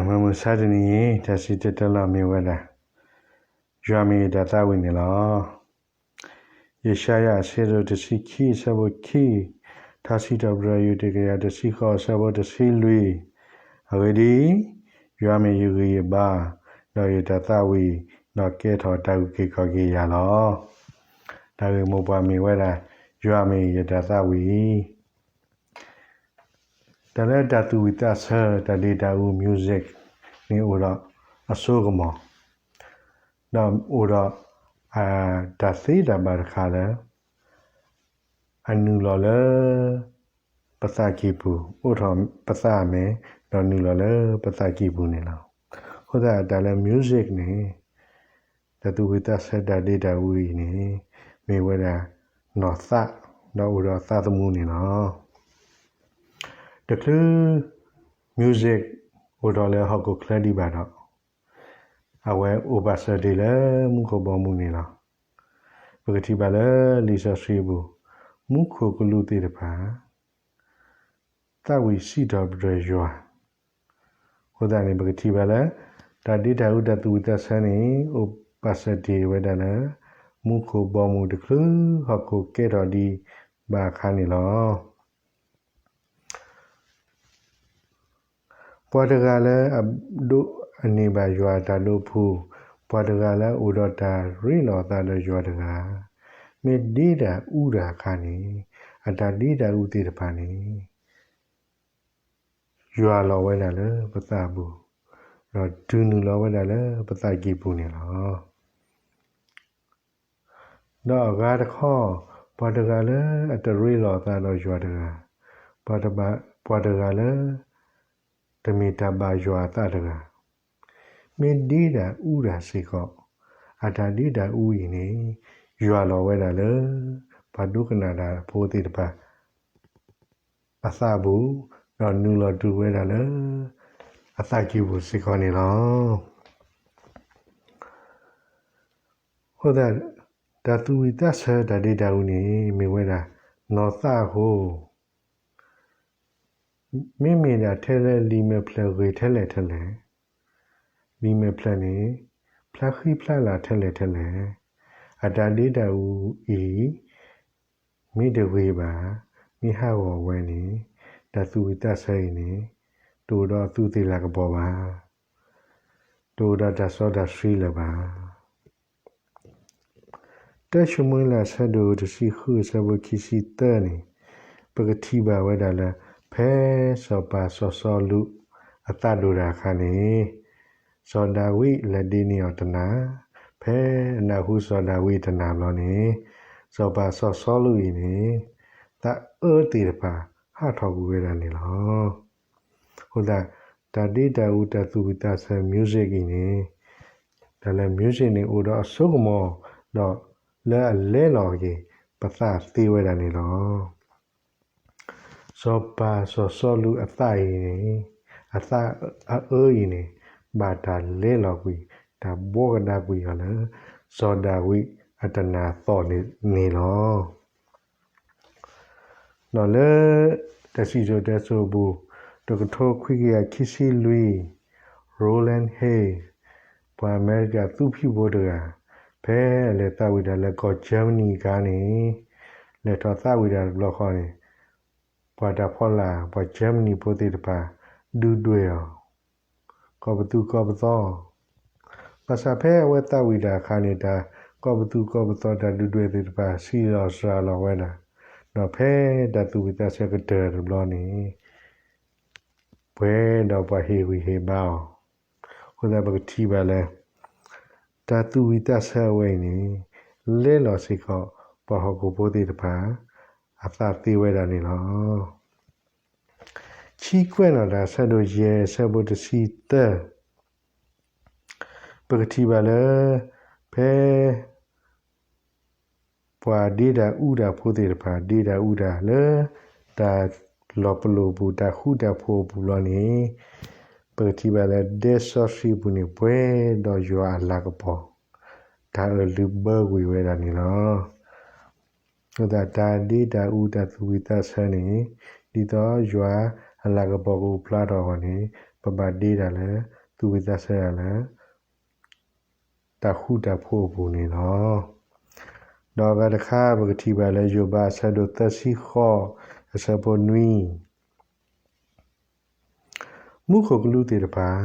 မုၢ်မဆါတနံၤအံၤ တၢ်စံၣ်တဲၤတဲလီၤမ့ၢ်ဝဲဒၣ် ယွၤမ့ၢ်ယတၢ်သးဝံၣ်န့ၣ်လီၤ. ယၡါယၤ အဆၢဒိၣ်တဆံခံ အဆၢဖိခံ, ထါစံးထီၣ်ပတြၢၤ ယုၢ်တကယၤတဆံဃိး အဆၢဖိတဆံလွံၢ်, အဂ့ၢ်ဒ်အံၤ, ယွၤမ့ၢ်ယဂံၢ်ယဘါ, ဒီးယတၢ်သးဝံၣ်, ဒီးကဲထီၣ်တၢ်အုၣ်က့ၤခီၣ်က့ၤယၤလီၤ. တၢ်ဂ့ၢ်မိၢ်ပှၢ်မ့ၢ်ဝဲဒၣ် ယွၤမ့ၢ်ယတၢ်သးဝံၣ် တၢ်လၢတၢ်သူၣ်ဝံၣ်သးဆၢ တၢ်ဒ့တၢ်အူ music န့ၣ်အိၣ်ဒီးအစိကမီၤ, ဒီးအိၣ်ဒီး တၢ်သ့တၢ်ဘၣ်တခါလၢ အနုာ်လီၤလၢ ပသးကံၢ်ပူၤ, အိးထီၣ်ပသးအမဲာ်, ဒီးနုာ်လီၤလၢပသးကံၢ်ပူၤန့ၣ်လီၤ. အဃိသတးတၢ်လၢ music န့ၣ် တၢ်သူၣ်ဝံၣ်သးဆၢတၢ်ဒ့တၢ်အူအံၤန့ၣ် မ့ၢ်ဝဲဒၣ်နီၢ်သး, ဒီးအိၣ်ဒီးသးသမူန့ၣ်လီၤ. တချုး music အိၣ်ထီၣ်လၢဟီၣ်ခိၣ်ချၢဒံးဘၣ်ဒီး အဝဲအိၣ်ပာ်စၢၤတ့ၢ်လၢမူခိၣ်ဘီမုၢ်န့ၣ်လီၤ. ပကထံၣ်ဘၣ်လၢလံာ်စီဆှံအပူၤ, မူခိၣ်ကလူးသ့ၣ်တဖၣ် သးဝံၣ်စံးထီၣ်ပတြၢၤယွၤ, အဃိသတးန့ၣ် ပကထံၣ်ဘၣ်လၢ တၢ်ဒ့တၢ်အူတၢ်သူၣ်ဝံၣ်သးဆၢန့ၣ် အိၣ်ပာ်စၢၤတ့ၢ်ဝဲဒၣ်လၢ မူခိၣ်ဘီမုၢ်တချုးဟီၣ်ခိၣ်ကဲထီၣ်ဒံးဘၣ်အခါန့ၣ်လီၤ. ပှၤတဂၤလၢအဒိးန့ၢ်ဘၣ်ယွၤအတၢ်ဒိးဖှူ, ပှၤတဂၤလၢအအိၣ်ဒီးတၢ်ရ့လိာ်အသးဒီးယွၤတဂၤ, မ့ၢ်ဒ့တၢ်အူတၢ်အခါန့ၣ် အတၢ်ဒ့တၢ်အူသ့ၣ်တဖၣ်န့ၣ် ယွၤလီၤဝဲဒၣ်လၢပသးပူၤ, ဒီးတုၤနုာ်လီၤဝဲဒၣ်လၢပသးကံၢ်ပူၤန့ၣ်လီၤ. ဒီးအဂၤတခီ, ပှၤတဂၤလၢအတရ့လိာ်အသးဒီးယွၤတဂၤ, ပှၤတဘၣ်, ပှၤတဂၤလၢ တမ့ၢ်တၢ်ဘၣ်ယွၤအသးတဂၤ, မ့ၢ်ဒ့တၢ်အူတၢ်စ့ၢ်ကီး, အတၢ်ဒ့တၢ်အူအံၤန့ၣ် ယွၤလီၤဝဲဒၣ်လၢ ပှၤဒိကနၣ်တၢ်ဖိသ့ၣ်တဖၣ် အသးပူၤ, ဒီးနုာ်လီၤတုၤဝဲဒၣ်လၢ အသးကံၢ်ပူၤစ့ၢ်ကီးန့ၣ်လီၤ. အဃိသတး တၢ်သူၣ်ဝံၣ်သးဆၢတၢ်ဒ့တၢ်အူန့ၣ် မ့ၢ်ဝဲဒၣ်နီၢ်သးအဃိ, မ့မ့ၢ်ဒၣ်ထဲလၢလံာ်မဲာ်ဖျၢၣ်ဂ့ၤထဲလဲၣ်ထဲလဲၣ်, လံာ်မဲာ်ဖျၢၣ်န့ၣ် ဖျါဃံဖျါလၤထဲလဲၣ်ထဲလဲၣ်, အတၢ်ဒ့တၢ်အူအံၤ မ့ၢ်တဂ့ၤဘၣ်, မ့ၢ်ဟးဂီၤဝဲန့ၣ် တၢ်သူၣ်ဝံၣ်သးဆၢအံၤန့ၣ် တအိၣ်ဒီးအသူးသ့ၣ်လၤကပီၤဘၣ်, တအိၣ်ဒီးတၢ်စီတၢ်ဆှံလၢၤဘၣ်. တၢၡမူၤအ့လး အဆၢဒိၣ်တဆံဃု အဆၢဖိခံဆံသၢန့ၣ် ပကထံၣ်ဘၣ်ဝဲဒၣ်လၢ ဖဲစီၤပၤစီၤစီလူးအသးဒိၣ်တၢ်အခါန့ၣ် စီၤဒၤဝံးလဲၤဒ့န့ၢ်အီၤတနၤ, ဖဲအနၢ်ဟူစီၤဒၤဝံးတနၤဘျီန့ၣ် စီၤပၤစီၤစီလူးအံၤန့ၣ် သးအၢသ့ၣ်တဖၣ်ဟးထီၣ်ကွံာ်ဝဲဒၣ်န့ၣ်လီၤ. အဃိသတး တၢ်ဒ့တၢ်အူတၢ်သူၣ်ဝံၣ်သးဆၢ music အံၤန့ၣ် တၢ်လၢ music န့ၣ် အိၣ်ဒီးအစိကမီၤ ဒီးလၢအလဲလီၤက့ၤ ပသးသ့ဝဲဒၣ်န့ၣ်လီၤ. စီၤပၤစီၤစီလူးအသးအံၤန့ၣ် အသးအအၢအံၤန့ၣ် ဘၣ်တၢ်လဲလီၤကွံာ် တၢ်ဘှီကဒါကွံာ်အီၤလၢ စီၤဒၤဝံးအတနၤအသီၣ်န့ၣ်လီၤ. ဒီးလၢ တၢ်စံၣ်စိၤတဲစိၤအပူၤ တကထိခွံကယၤခံဆံလွံၢ် Roland Hales ပှၤအမဲရကၤသူဖံးဖိတဂၤ ဖဲအလဲၤသးဝံၣ်တၢ်လၢကီၢ် Germany အခါန့ၣ် လဲၤထီၣ်သးဝံၣ်တၢ်တဘျီဃီန့ၣ် ပှၤတၢ်ဖီလာ် ပှၤ Germany ဖိသ့ၣ်တဖၣ် ဒုၣ်ဒွဲၣ်အီၤ ကိးပသူကိးပသီ, ဘၣ်ဆၣ်ဖဲအဝဲသးဝံၣ်တၢ်အခါန့ၣ် တၢ်ကိးပသူကိးပသီ တၢ်ဒုၣ်ဒွဲၣ်သ့ၣ်တဖၣ် စံးလီၤစှၤလီၤဝဲဒၣ်, ဒီးဖဲတၢ်သူၣ်ဝံၣ်သးဆၢကတၢၢ်တဘျီန့ၣ် ပှဲၤဒီးပှၤဟ့ၣ်ဂံၢ်ဟ့ၣ်ဘါအီၤ, အဃိသတးပကထံၣ်ဘၣ်လၢ တၢ်သူၣ်ဝံၣ်သးဆၢအဝဲအံၤန့ၣ် လဲလီၤစ့ၢ်ကီး ပှၤဟီၣ်ခိၣ်ဖိသ့ၣ်တဖၣ် အသးသ့ဝဲဒၣ်န့ၣ်လီၤ. ဆံကွဲးနီၣ်တၢ် အဆၢဒိၣ်ယဲၢ် အဆၢဖိတဆံသၢ ပကထံၣ်ဘၣ်လၢ ဖဲ ပှၤဒ့တၢ်အူတၢ်ဖိသ့ၣ်တဖၣ် ဒ့တၢ်အူတၢ်လၢ တၢ်လီၤပလိာ်အပူၤ တၢ်ဃူတၢ်ဖိးအပူၤလီၤန့ၣ် ပကထံၣ်ဘၣ်လၢ ဒဲစီဆှံအပူၤန့ၣ် ပှဲၤဒီးယွၤအလၤကပီၤ တၢ်အၢၣ်လုးဘၢကွံာ်ဝဲဒၣ်န့ၣ်လီၤ. အဃိသတး တၢ်ဒ့တၢ်အူတၢ်သူၣ်ဝံၣ်သးဆၢန့ၣ် ဒ်သိးယွၤအလၤကပီၤကအိၣ်ဖျါထီၣ်အဂီၢ်န့ၣ် ပဘၣ်ဒ့တၢ်လၢ သူၣ်ဝံၣ်သးဆၢတၢ်လၢ တၢ်ဃူတၢ်ဖိးအပူၤန့ၣ်လီၤ. ဒီးအဂၤတခါ ပကထံၣ်ဘၣ်လၢယိၤဘးအဆၢဒိၣ်သၢဆံဃိး အဆၢဖိနွံ မူခိၣ်ကလူးသ့ၣ်တဖၣ်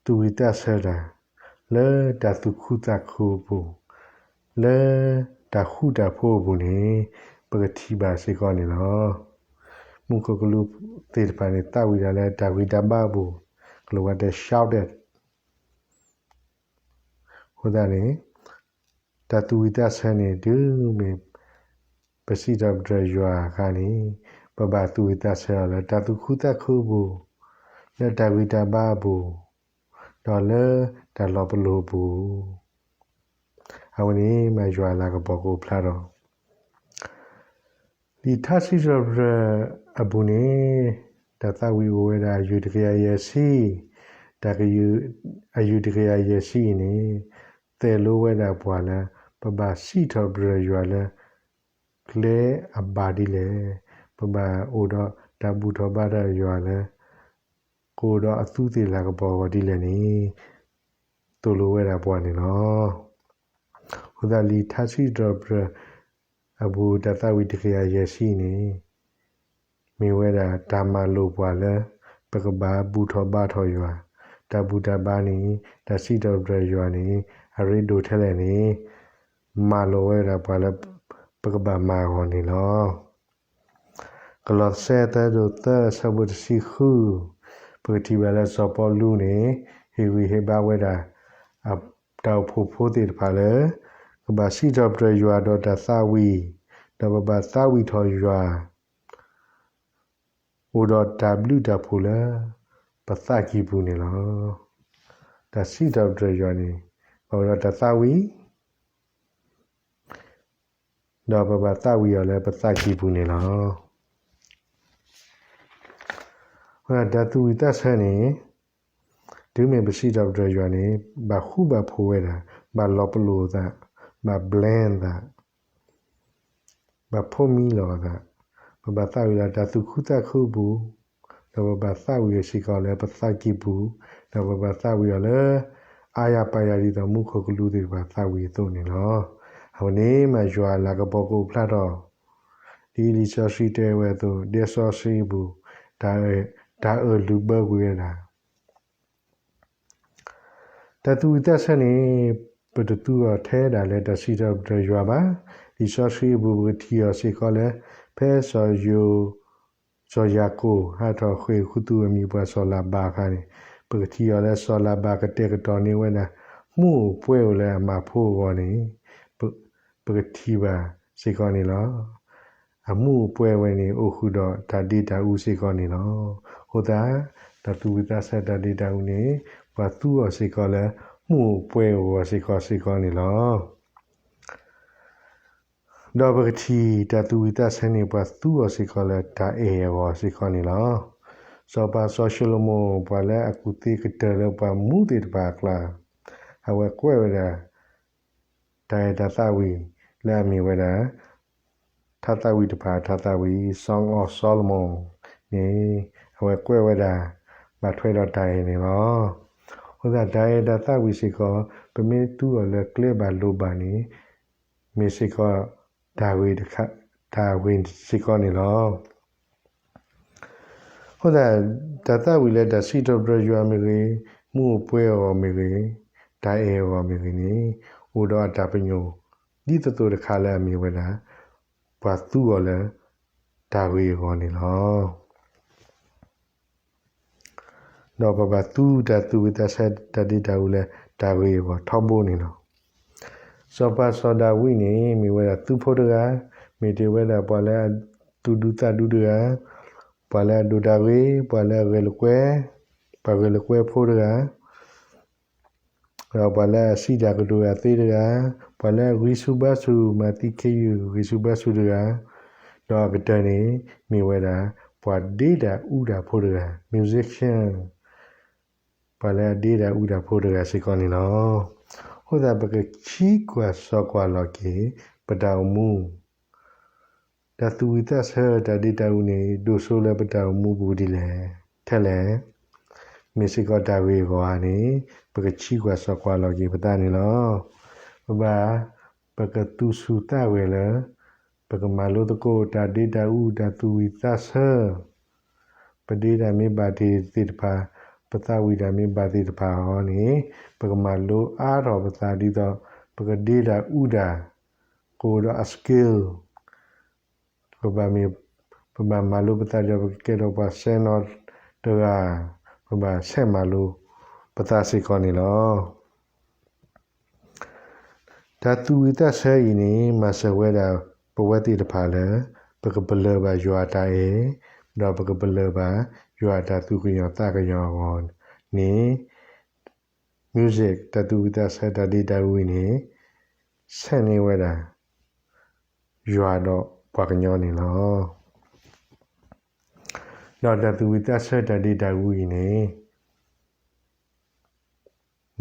သူၣ်ဝံၣ်သးဆၢတၢ် လၢတၢ်သူၣ်ခုသးခုအပူၤ, လၢတၢ်ဃူတၢ်ဖိးအပူၤန့ၣ် ပကထံၣ်ဘၣ်စ့ၢ်ကီးန့ၣ်လီၤ. မူခိၣ်ကလူးသ့ၣ်တဖၣ်န့ၣ် သးဝံၣ်တၢ်လၢတၢ်ဂံၢ်တၢ်ဘါအပူၤ, ကလီၤဝါတဲ shouted အဃိသတးန့ၣ် တၢ်သူၣ်ဝံၣ်သးဆၢန့ၣ် တုၤမ့ၢ် ပစံးထီၣ်ပတြၢၤယွၤအခါန့ၣ် ပဘၣ်သူၣ်ဝံၣ်သးဆၢအီၤလၢတၢ်သူၣ်ခုသးခုအပူၤ, လၢတၢ်ဂံၢ်တၢ်ဘါအပူၤ, ဒီးလၢတၢ်လီၤပလိာ်အပူၤ, အဝဲန့ၣ်မ့ၢ်ယွၤအလၤကပီၤကအိၣ်ဖျါထီၣ် လံာ်ထါစံးထီၣ်ပတြၢၤအပူၤန့ၣ် တၢ်သးဝံၣ်အိၣ်ဝဲဒၣ်အယုၢ်တကယၤယဲၢ်ဆံ, တၢ်ကယုၢ်, အယုၢ်တကယၤယဲၢ်ဆံအံၤန့ၣ် သိၣ်လိဝဲဒၣ်ပှၤလၢ ပဘၣ်စံးထီၣ်ပတြၢၤယွၤလၢ ကျဲအဘၣ်ဒ်လဲၣ်, ပဘၣ်အိၣ်ဒီးတၢ်ဘူၣ်ထီၣ်ဘါထီၣ်ယွၤလၢ ကအိၣ်ဒီးအသူးသ့ၣ်လၤကပီၤအဂီၢ်ဒ်လဲၣ်န့ၣ် သိၣ်လိဝဲဒၣ်ပှၤန့ၣ်လီၤ. အဃိသတးလံာ်ထါစံးထီၣ်ပတြၢၤအပူၤ တၢ်သးဝံၣ်တကယၤယဲၢ်ဆံန့ၣ် မ့ၢ်ဝဲဒၣ်တၢ်မၤလိာ်ပှၤလၢ ပကဘၣ်ဘူၣ်ထီၣ်ဘါထီၣ်ယွၤ, တၢ်ဘူၣ်တၢ်ဘါန့ၣ် တၢ်စံးထီၣ်ပတြၢၤယွၤန့ၣ် အရ့ဒိၣ်ထဲလဲၣ်န့ၣ် မၤလိာ်ဝဲဒၣ်ပှၤလၢ ပကဘၣ်မၤအဂီၢ်န့ၣ်လီၤ. ကလီးစဲ အဆၢဒိၣ်သၢ အဆၢဖိတဆံဃု, ပကထံၣ်ဘၣ်လၢစီၤပီလူးန့ၣ် ဟ့ၣ်ဂံၢ်ဟ့ၣ်ဘါဝဲဒၣ် တၢ်အိၣ်ဖှိၣ်ဖိသ့ၣ်တဖၣ်လၢ ကဘၣ်စံးထီၣ်ပတြၢၤယွၤဒီးတၢ်သးဝံၣ်, ဒီးပဘၣ်သးဝံၣ်ထီၣ်ယွၤ အိၣ်ဒီးတၢ်ဘျုးတၢ်ဖှိၣ်လၢ ပသးကံၢ်ပူၤန့ၣ်လီၤ. တၢ်စံးထီၣ်ပတြၢၤယွၤန့ၣ် ပအိၣ်ဒီးတၢ်သးဝံၣ် ဒီးပဘၣ်သးဝံၣ်အီၤလၢပသးကံၢ်ပူၤန့ၣ်လီၤ. တၢ်သူၣ်ဝံၣ်သးဆၢန့ၣ် တုၤမ့ၢ်ပစံးထီၣ်ပတြၢၤယွၤန့ၣ် ဘၣ်ဃူဘၣ်ဖိးဝဲဒၣ်, ဘၣ်လီၤပလိာ်သး, ဘၣ် blend သး ဘၣ်ဖိးမံလီၤအသး, ပဘၣ်သးဝံၣ်လၢတၢ်သူၣ်ခုသးခုအပူၤ, ဒီးပဘၣ်သးဝံၣ်အီၤစ့ၢ်ကီးလၢပသးကံၢ်ပူၤ, ဒီးပဘၣ်သးဝံၣ်အီၤလၢ အါယၤပါယၤဒ်သိးမူခိၣ်ကလူးသ့ၣ်တဖၣ်သးဝံၣ်အသိးန့ၣ်လီၤ. အဝဲန့ၣ်မ့ၢ်ယွၤအလၤကပီၤကအိၣ်ဖျါထီၣ် ဒ်လံာ်စီဆှံတဲဝဲအသိး ဒဲစီဆှံအပူၤ တၢ်အၢၣ်လုၣ်ဘၢကွံာ်ဝဲဒၣ် တၢ်သူၣ်ဝံၣ်သးဆၢန့ၣ် ပတသူအီၤထဲဒၣ်လၢတၢ်စံးထီၣ်ပတြၢၤယွၤဘၣ်. လံာ်စီဆှံအပူၤ ပကထံၣ်အီၤစ့ၢ်ကီးလၢ ဖဲစီၤယိၤ, စီၤယၤကိာ် ဟးထီၣ်ဃ့ၢ်ခူသူၣ်အမံၤပှၤစီၤလၤဘၤအခါန့ၣ် ပကထံၣ်အီၤလၢစီၤလၤဘၤကတဲာ်ကတီၤန့ၢ်ဝဲဒၣ် မူးအိၣ်ပှဲၤအိၣ်လၢအမၤဖိအဂီၢ်န့ၣ် ပကထံၣ်ဘၣ်စ့ၢ်ကီးန့ၣ်လီၤ. အမူးအိၣ်ပှဲၤဝဲန့ၣ် အိၣ်ဃုာ်ဒီးတၢ်ဒ့တၢ်အူစ့ၢ်ကီးန့ၣ်လီၤ. အဃိသတး တၢ်သူၣ်ဝံၣ်သးဆၢတၢ်ဒ့တၢ်အူန့ၣ် ပှၤသူအီၤစ့ၢ်ကီးလၢ မူးအိၣ်ပှဲၤအဂီၢ်စ့ၢ်ကီးစ့ၢ်ကီးန့ၣ်လီၤ. ဒီးပကထံၣ်တၢ်သူၣ်ဝံၣ်သးဆၢန့ၣ် ပှၤသူအီၤစ့ၢ်ကီးလၢတၢ်အဲၣ်အဂီၢ်စ့ၢ်ကီးန့ၣ်လီၤ. စီၤပၤစီၤၡလိၤမိၣ် ပှၤလၢအကူၣ်သ့ကတၢၢ်လၢပှၤမူသ့ၣ်တဖၣ်အကျါ အဝဲကွဲးဝဲဒၣ် တၢ်အဲၣ်တၢ်သးဝံၣ်လၢအမ့ၢ်ဝဲဒၣ် ထါသးဝံၣ်တဖၣ်အထါသးဝံၣ် Song of Solomon န့ၣ် အဝဲကွဲးဝဲဒၣ် ဘၣ်ထွဲဒီးတၢ်အဲၣ်န့ၣ်လီၤ. အဃိသတး တၢ်အဲၣ်တၢ်သးဝံၣ်စ့ၢ်ကီး ပမ့ၢ်သူအီၤလၢကျဲဘၣ်လိၤဘၣ်န့ၣ် မ့ၢ်စ့ၢ်ကီး တၢ်ဂ့ၤတခါ, တၢ်ဂ့ၤစ့ၢ်ကီးန့ၣ်လီၤ. အဃိသတး တၢ်သးဝံၣ်လၢတၢ်စံးထီၣ်ပတြၢၤယွၤမ့ၢ်ဂ့ၤ, မူးအိၣ်ပှဲၤအဂီၢ်မ့ၢ်ဂ့ၤ, တၢ်အဲၣ်အဂီၢ်မ့ၢ်ဂ့ၤန့ၣ် အိၣ်ဒီးအတၢ်ပညိၣ် ဒ်သိးသိးတခါလၢအမ့ၢ်ဝဲဒၣ် ပှၤသူအီၤလၢ တၢ်ဂ့ၤအဂီၢ်န့ၣ်လီၤ. ဒီးပဘၣ်သူတၢ်သူၣ်ဝံၣ်သးဆၢတၢ်ဒ့တၢ်အူလၢတၢ်ဂ့ၤအဂီၢ်ထီဘိန့ၣ်လီၤ. စီၤပၤစီၤဒၤဝံးန့ၣ် မ့ၢ်ဝဲဒၣ်သုးဖိတဂၤ, မ့ၢ်တ့ၢ်ဝဲဒၣ်ပှၤလၢအသူၣ်ဒူသးဒူတဂၤ, ပှၤလၢအဒိၣ်တၢ်ဂ့ၤ, ပှၤလၢအဂဲၤလိာ်ကွဲ, ပှၤဂဲၤလိာ်ကွဲဖိတဂၤ ဒီးပှၤလၢအစံးတၢ်ကတိၤအသ့တဂၤ, ပှၤလၢအဂံၢ်ဆူၣ်ဘါဆူၣ် မၤသံခ့ယုၢ်ဂံၢ်ဆူၣ်ဘါဆူၣ်တဂၤ, ဒီးအကတၢၢ်န့ၣ် မ့ၢ်ဝဲဒၣ် ပှၤဒ့တၢ်အူတၢ်ဖိတဂၤ musician ပှၤလၢအဒ့တၢ်အူတၢ်ဖိတဂၤစ့ၢ်ကီးန့ၣ်လီၤ. အဃိသတး ပကထံၣ်ကွၢ်စီကွၢ်လီၤက့ၤ ပတၢ်အိၣ်မူ တၢ်သူၣ်ဝံၣ်သးဆၢတၢ်ဒ့တၢ်အူန့ၣ် ဒိၣ်စိလၢပတၢ်အိၣ်မူပူၤဒ်လဲၣ်, ထဲလဲၣ်. မ့ၢ်စ့ၢ်ကီးတၢ်ဂ့ၢ်အဂီၢ်ဧါန့ၣ် ပကဆံးကွၢ်စိာ်ကွၢ်လီၤက့ၤပသးန့ၣ်လီၤ. ပဘၣ် ပကသူၣ်ဆူၣ်သးဂဲၤလၢ ပကမၤလိသကိးတၢ်ဒ့တၢ်အူတၢ်သူၣ်ဝံၣ်သးဆၢ ပဒ့တၢ်မ့ၢ်ဘၣ်သ့ၣ်တဖၣ်, ပသးဝံၣ်တၢ်မ့ၢ်ဘၣ်သ့ၣ်တဖၣ်အီၤန့ၣ် ပကမၤလိအါထီၣ်ပသးဒ်သိး ပကဒ့တၢ်အူတၢ် ကအိၣ်ဒီးအ skill ပဘၣ်မ့ၢ် ပဘၣ်မၤလိပသးဒီး ပကကဲထီၣ်ပှၤစဲနီၤတဂၤ, ပဘၣ်ဆဲးမၤလိပသးစ့ၢ်ကီးန့ၣ်လီၤ. တၢ်သူၣ်ဝံၣ်သးဆၢအံၤန့ၣ် မၤစၢၤဝဲဒၣ်ပဝဲသ့ၣ်တဖၣ်လၢ ပကပလၢၢ်ဘၣ်ယွၤအတၢ်အဲၣ်, ဒီးပကပလၢၢ်ဘၣ်ယွၤအတၢ်သူၣ်ကညီၤသးကညီၤအဂီၢ်န့ၣ် music တၢ်သူၣ်ဝံၣ်သးဆၢတၢ်ဒ့တၢ်အူအံၤန့ၣ် ဆဲးန့ၢ်ဝဲဒၣ် ယွၤဒီးပှၤကညီန့ၣ်လီၤ. ဒီးတၢ်သူၣ်ဝံၣ်သးဆၢတၢ်ဒ့တၢ်အူအံၤန့ၣ်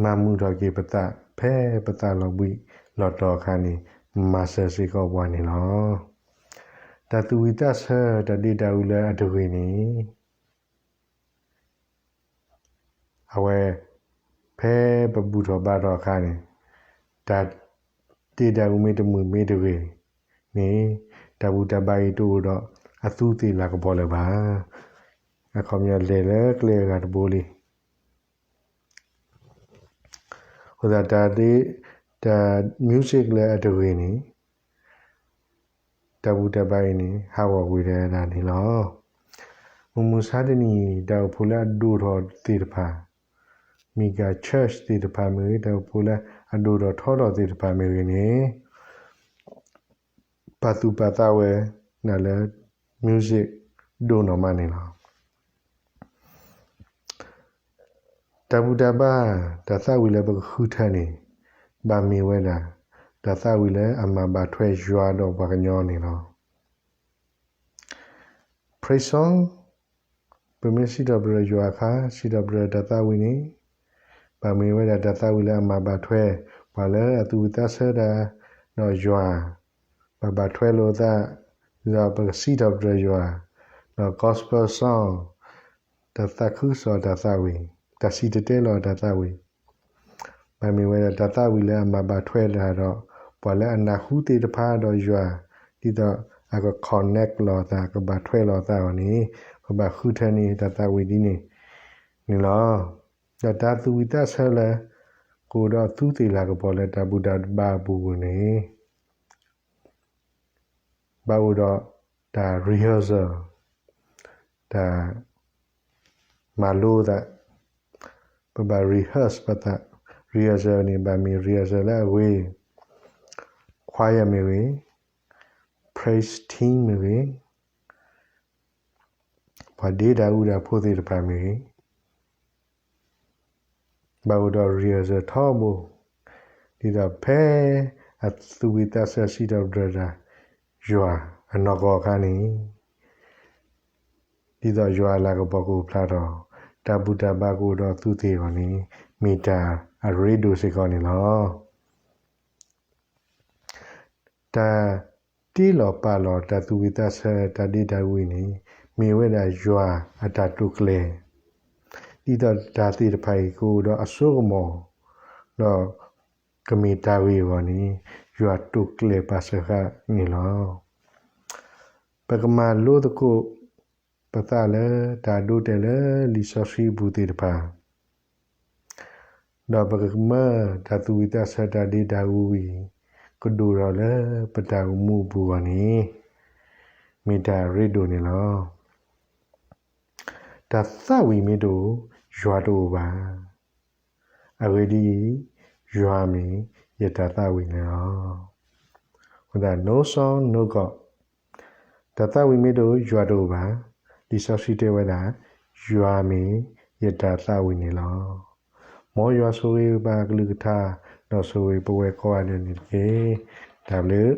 မၤမုာ်ထီၣ်က့ၤပသး ဖဲပသးလီၤဘှံးလီၤတီၤအခါန့ၣ် မၤစၢၤစ့ၢ်ကီးပှၤန့ၣ်လီၤ. တၢ်သူၣ်ဝံၣ်သးဆၢတၢ်ဒ့တၢ်အူလၢအတဂ့ၤန့ၣ် အဝဲ ဖဲပဘူၣ်ထီၣ်ဘါထီၣ်အခါန့ၣ် တၢ်ဒ့တၢ်အူမ့ၢ်တမုာ်မ့ၢ်တဂ့ၤန့ၣ် တၢ်ဘူၣ်တၢ်ဘါအံၤတအိၣ်ဒီးအသူးသ့ၣ်လၤကပီၤလၢၤဘၣ်. အခီပညီလဲၤလၢကျဲအဂၤတဘိလံ. အဃိသတး တၢ် music လၢအတဂ့ၤန့ၣ် တၢ်ဘူၣ်တၢ်ဘါအံၤန့ၣ် ဟးဂီၤကွံာ်တၢ်ဒၣ်န့ၣ်လီၤ. မုၢ်မဆါတနံၤ တၢ်အိၣ်ဖှိၣ်လၢအဒိၣ်ထီၣ်သ့ၣ်တဖၣ်, မ့ၢ်က church သ့ၣ်တဖၣ်မ့ၢ်ဂ့ၤ, တၢ်အိၣ်ဖှိၣ်လၢအဒိၣ်ထီၣ်ထီထီၣ်သ့ၣ်တဖၣ်မ့ၢ်ဂ့ၤန့ၣ် ပာ်သူၣ်ပာ်သးဝဲဒၣ်လၢ music ဒိၣ်နီၢ်မးန့ၣ်လီၤ. တၢ်ဘူၣ်တၢ်ဘါ တၢ်သးဝံၣ်လၢပကဃုထၢန့ၣ် ဘၣ်မ့ၢ်ဝဲဒၣ် တၢ်သးဝံၣ်လၢအမၤဘၣ်ထွဲယွၤဒီးပှၤကညီန့ၣ်လီၤ. Praise song ပမ့ၢ်စံးထီၣ်ပတြၢၤယွၤအခါ စံးထီၣ်ပတြၢၤတၢ်သးဝံၣ်န့ၣ် ဘၣ်မ့ၢ်ဝဲဒၣ်တၢ်သးဝံၣ်လၢအမၤဘၣ်ထွဲ ပှၤလၢအသူၣ်ဝံၣ်သးဆၢတၢ် ဒီးယွၤ ဘၣ်ဘၣ်ထွဲလိာ်သး ဒီးပကစံးထီၣ်ပတြၢၤယွၤ, ဒီး gospel song တၢ်သးခုကစီၣ်တၢ်သးဝံၣ်, တၢ်စံၣ်တဲၤတဲလီၤတၢ်သးဝံၣ် ဘၣ်မ့ၢ်ဝဲဒၣ်တၢ်သးဝံၣ်လၢအမၤဘၣ်ထွဲတၢ်ဒီး ပှၤလၢအနၢ်ဟူသ့ၣ်တဖၣ်ဒီးယွၤ, ဒ်သိးအက connect လိာ်သး ကဘၣ်ထွဲလိာ်သးအီၤန့ၣ် ပဘၣ်ဃုထၢန့ၢ်တၢ်သးဝံၣ်ဒ်န့ၣ်န့ၣ်လီၤ. ဒီးတၢ်သူၣ်ဝံၣ်သးဆၢလၢ ကအိၣ်ဒီးသူးသ့ၣ်လၤကပီၤလၢတၢ်ဘူၣ်တၢ်ဘါအပူၤန့ၣ် ဘၣ်အိၣ်ဒီးတၢ် rehearsal တၢ် မၤလိသး, ပဘၣ် rehearse ပသး, rehearsal န့ၣ် ဘၣ်မ့ၢ် rehearsal လၢအဂ့ၤ, choir မ့ၢ်ဂ့ၤ, praise team မ့ၢ်ဂ့ၤ, ပှၤဒ့တၢ်အူတၢ်ဖိသ့ၣ်တဖၣ်မ့ၢ်ဂ့ၤ ဘၣ်အိၣ်ဒီး rehearsal ထီဘိ, ဒ်သိးဖဲအသူၣ်ဝံၣ်သးဆၢစံးထီၣ်ပတြၢၤတၢ် ယွၤအနီၢ်ကီၢ်အခါန့ၣ် ဒ်သိးယွၤအလၤကပီၤကအိၣ်ဖျါထီၣ်, တၢ်ဘူၣ်တၢ်ဘါကအိၣ်ဒီးသူးသ့ၣ်အဂီၢ်န့ၣ် မ့ၢ်တၢ်အရ့ဒိၣ်စ့ၢ်ကီးန့ၣ်လီၤ. တၢ်တ့လီၤပာ်လီၤတၢ်သူၣ်ဝံၣ်သးဆၢတၢ်ဒ့တၢ်အူအံၤန့ၣ် မ့ၢ်ဝဲဒၣ်ယွၤအတၢ်တိာ်ကျဲၤ, ဒ်သိးတၢ်သ့ၣ်တဖၣ်အံၤကအိၣ်ဒီးအစိကမီၤ, ဒီးကမ့ၢ်တၢ်ဂ့ၤအဂီၢ်န့ၣ် ယွၤတိာ်ကျဲၤပာ်စၢၤဃာ်န့ၣ်လီၤ. ပကမၤလိသကိးပသးလၢတၢ်ဒိတဲာ်လၢလံာ်စီဆှံအပူၤသ့ၣ်တဖၣ် ဒီးပကမၢတၢ်သူၣ်ဝံၣ်သးဆၢတၢ်ဒ့တၢ်အူအံၤ ကဒိၣ်ထီၣ်လၢပတၢ်အိၣ်မူအပူၤအဂီၢ်န့ၣ် မ့ၢ်တၢ်အရ့ဒိၣ်န့ၣ်လီၤ. တၢ်သးဝံၣ်မ့ၢ်တအိၣ် ယွၤတအိၣ်ဘၣ်. အဂ့ၢ်ဒ်အံၤ, ယွၤမ့ၢ်ယတၢ်သးဝံၣ်န့ၣ်လီၤ. အဃိသတး no song, no God. တၢ်သးဝံၣ်မ့ၢ်တအိၣ် ယွၤတအိၣ်ဘၣ်. လံာ်စီဆှံတဲဝဲဒၣ်, ယွၤမ့ၢ်ယတၢ်သးဝံၣ်န့ၣ်လီၤ. မ်ယွၤဆိၣ်ဂ့ၤပှၤကလုာ်ကထါ ဒီးဆိၣ်ဂ့ၤပဝဲကိးဂၤဒဲးန့ၣ်တက့ၢ်. တၢ်ဘျုး